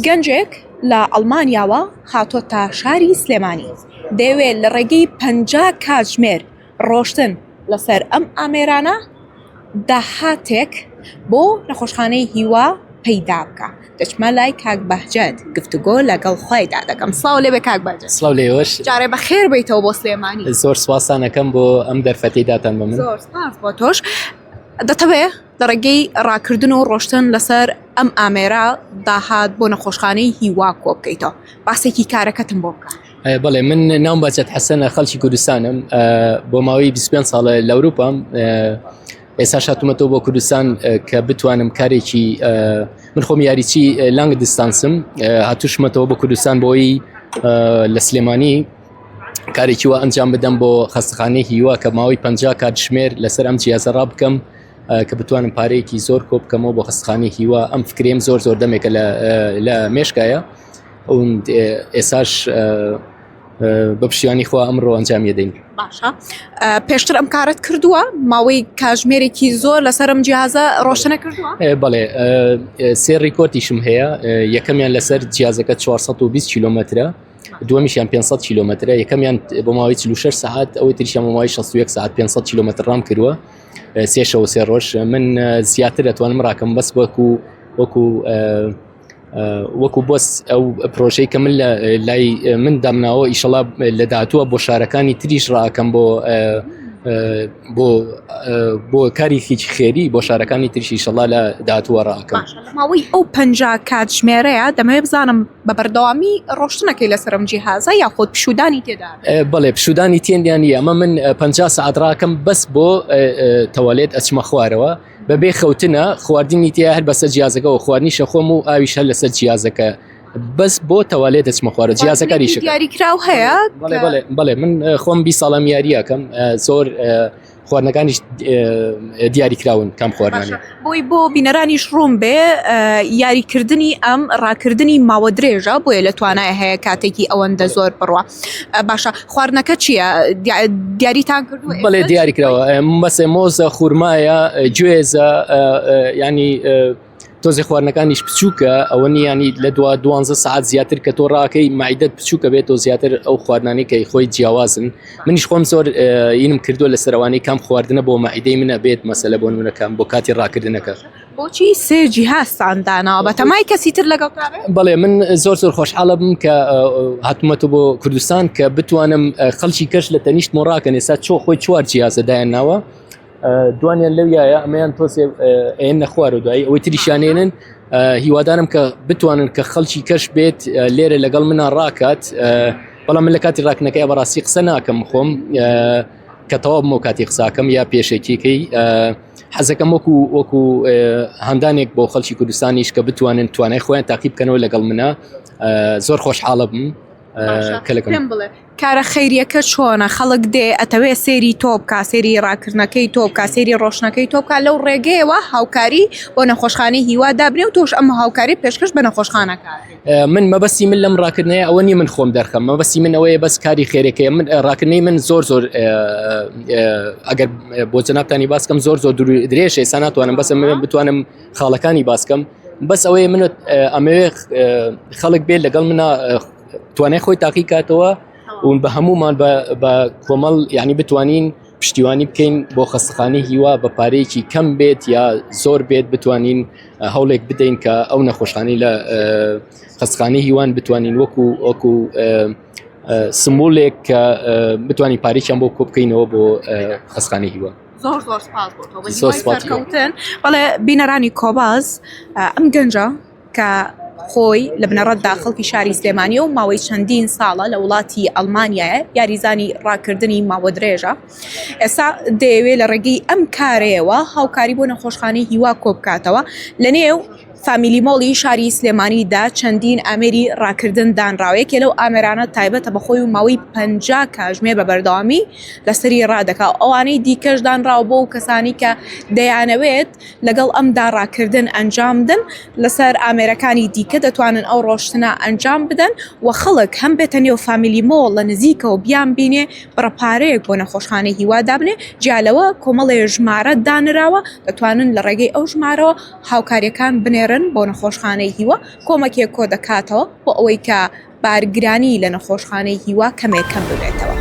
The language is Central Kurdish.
گەنجێک لە ئەڵمانیاوە هاتۆتە شاری سلێمانی دەیەوێت لە ڕێگەی 50 کاتژمێر ڕۆشتن لەسەر ئەم ئامێرانە داهاتێک بۆ نەخۆشخانەی هیوا پەیدا بکە دەچمە لای کاک بەهجەت گفتوگۆ لەگەڵ خۆیدا دەکەم سڵاو لێبێ کاک بەهجەت سڵاو لێوەش جارێ بەخێر بیتەوە بۆ سلێمانی زۆر سوپاستان ئەکەم بۆ ئەم دەرفەتەی داتان بە من زۆر سپاس بۆ تۆش دەتەوێ لە ڕێگەی ڕاکردن و ڕۆشتن لەسەر ئەم ئامێرە داهات بۆ نەخۆشخانەی هیوا کۆ بکەیتەوە باسێکی کارەکەتم بۆ بکە. بەڵێ من ناوم بەچەت حەسەنە خەڵکی کوردستانم بۆ ماوەی 25 ساڵە لە ئەوروپام ئێستا شاتومەتەوە بۆ کوردستان کە بتوانم کارێکی من خۆم یاریچی لانگ دیستانسم هاتوشمەتەوە بۆ کوردستان بۆی لە سلێمانی کارێکی وا ئەنجام بدەم بۆ خەستەخانەی هیوا کە ماوەی 50 کاتژمێر لەسەر ئەم جیازە ڕابکەم کە بتوانم پارەیەکی زۆر کۆ بکەمەوە بۆ خەستخانەی هیوا ئەم فکریم زۆر زۆر دەمێکە لە مێشکایە ئێساش بە پشتیوانی خوا ئەمڕۆ ئەنجام یدەین باشە پێشتر ئەم کارت کردووە ماوەی کاژمێرێکی زۆر لەسەرم جیازە ڕۆشنە کردووە بەڵێ سێ ڕیکۆرتیشم هەیە یەکەمیان لەسەر جیازەکە 420 کیلومترە دووەمیشیان 500 کیلومترە یەکەمیان بۆ ماوەی 46 سعات ئەوەی تریشیان بۆ ماوەی 61 سعات 500 کیلومتر ڕام کردووە سێ شەو سێ ڕۆژ من زیاتر دەتوانم ڕاکەم بەس وەکو وەکو وەکو بۆس ئەو پرۆژەی کە من لە لای من دامناوە ئیشەڵا لە داهاتووە بۆ شارەکانی تریش ڕاکەم بۆ بۆ بۆ کاری هیچ خێری بۆ شارەکانی تریش ئیشەڵا لە داهاتووە ڕاکەم ماوەی ئەو پ کاتژمێرەیە دەمەوێت بزانم بە بەردەوامی ڕۆشتنەکەی لەسەرم جیهازە یاخود پشودانی تێدا بەڵێ پشودانی تێندیان نیە ئەمە من 50 سعات ڕاکەم بەس بۆ تەوالێت ئەچمە خوارەوە بەبێ خەوتنە خواردنی تیا هەر بەسەر جیازەکەەوە خواردنیشە خۆم و ئاویش هەر لەسەر جیازەکە بەس بۆ تەوالێت دەچمە خوارە جیازەکانیش دیاریکراو هەیە بەڵێ بەڵێ من خۆم 20 ساڵم یاریەکەم زۆر خواردنەکانیش دیاریکراون کام خواردنانی بۆی بۆ بینەرانیش ڕوون بێ یاریکردنی ئەم ڕاکردنی ماوە درێژە بۆیە لە توانای هەیە کاتێکی ئەوەندە زۆر بڕوە باشە خواردنەکە چییە دیاریتان کردووە بەڵێ دیاریکراوە مەسێ مۆزە خورمایە گوێزە ینی تۆزێ خواردنەکانیش بچووکە ئەوە نیانی لە دوا دوانزە سعات زیاتر کە تۆ ڕاکەی مایدت بچووکە بێت تۆ زیاتر ئەو خواردنانی کە خۆی جیاوازن منیش خۆم زۆر ئینم کردووە لە سەروانی کام خواردنە بۆ مەعیدەی منە بێت مەسەلە بۆ نمونەکەم بۆ کاتی ڕاکردنەکە. بۆچی سێ جیهازتان داناوە بەتەمای کەسی تر لەگەڵ بەڵێ من زۆر زۆر خۆشحاڵە بم کە هاتومەتە بۆ کوردستان کە بتوانم خەڵکی کەش لە تەنیشت مۆڕاکەن ئێستا چۆ خۆی چوار جیازە دایان ناوە دوانیان لەویایە ئەمەیان تۆزێ ئێن نەخوار و دوایی ئەوەی تریشانێنن هیوادارم کە بتوانن کە خەڵکی کەش بێت لێرە لەگەڵ منە ڕاکات بەڵام من لە کاتی ڕاکنەکەی بەڕاستی قسە ناکەم خۆم کە تەواو بمەوە کاتی قساکەم یا پێشەکیەکەی حەزەکەم وەکو وەکو هەندانێک بۆ خەڵکی کوردستانیش کە بتوانن توانای خۆیان تاقی بکەنەوە لەگەڵ منە زۆر خۆشحاڵە بم کە لەگەڵ بڵێ کارە خەیریەکە چۆنە خەڵک دێ ئەتەوێ سێری تۆ بکا سێری ڕاکردنەکەی تۆ بکا سێری ڕۆشنەکەی تۆ بکا لەو ڕێگەیەوە هاوکاری بۆ نەخۆشخانەی هیوا دابنێ و تۆش ئەم هاوکاری پێشکەش بە نەخۆشخانەکە من مەبەستی من لەم ڕاکردنەیە ئەوە نیە من خۆم دەرخەم مەبەستی من ئەوەیە بەس کاری خێرەکەی من ڕاکردنەی من زۆر زۆر ئەگەر بۆ جەنابتانی باسکەم زۆر زۆر درێژ ئێستا ناتوانم بەسە من بتوانم خاڵەکانی باسکەم بەس ئەوەیە من ئەمەوێ خەڵک بێت لەگەڵ منە توانای خۆی تاقی کاتەوە و بە هەمومان بە کۆمەڵ یعنی بتوانین پشتیوانی بکەین بۆ خەستەخانەی هیوا بە پارەیەکی کەم بێت یا زۆر بێت بتوانین هەوڵێک بدەین کە ئەو نەخۆشخانی لە خەستخانەی هیوان بتوانین وەکو وەکو سمبولێک کە بتوانین پارێکیان بۆ کۆ بکەینەوە بۆ خەستخانەی هیوا زۆر زۆر سپاس بۆ تۆ زۆر سپاس بەڵێ بینەرانی کۆباز ئەم گەنجە کە خۆی لە بنەڕەتدا خەڵکی شاری سلێمانییە و ماوەی چەندین ساڵە لە وڵاتی ئەڵمانیایە، یاریزانی ڕاکردنی ماوە درێژە، ئێستا دەیەوێت لە ڕێگەی ئەم کارەیەوە هاوکاری بۆ نەخۆشخانەی هیوا کۆبکاتەوە، لەنێو فامیلی مۆڵی شاری سلێمانیدا چەندین ئامێری ڕاکردن دانراوە، یەکێ لەو ئامێرانە تایبەتە بە خۆی و ماوەی 50 کاژمێر بە بەردەوامی لەسەری ڕادەکا و ئەوانەی دیکەش دانراوە بۆ ئەو کەسانەی کە دەیانەوێت لەگەڵ ئەمدا ڕاکردن ئەنجام بدەن، لەسەر ئامێرەکانی دیکە دەتوانن ئەو ڕۆشتنە ئەنجام بدەن و خەڵک هەم بێتە نێو فامیلی مۆڵ لە نزیکەوە بیان بینێ بڕە پارەیەک بۆ نەخۆشخانەی هیوا دابنێ، جیا لەوە کۆمەڵێ ژمارە دانراوە دەتوانن لە ڕێگەی ئەو ژمارەوە هاوکارییەکان بنێرن. دەنێرن بۆ نەخۆشخانەی هیوا، کۆمەکێک کۆدەکاتەوە بۆ ئەوەی کە بارگرانی لە نەخۆشخانەی هیوا کەمێک کەم ببێتەوە.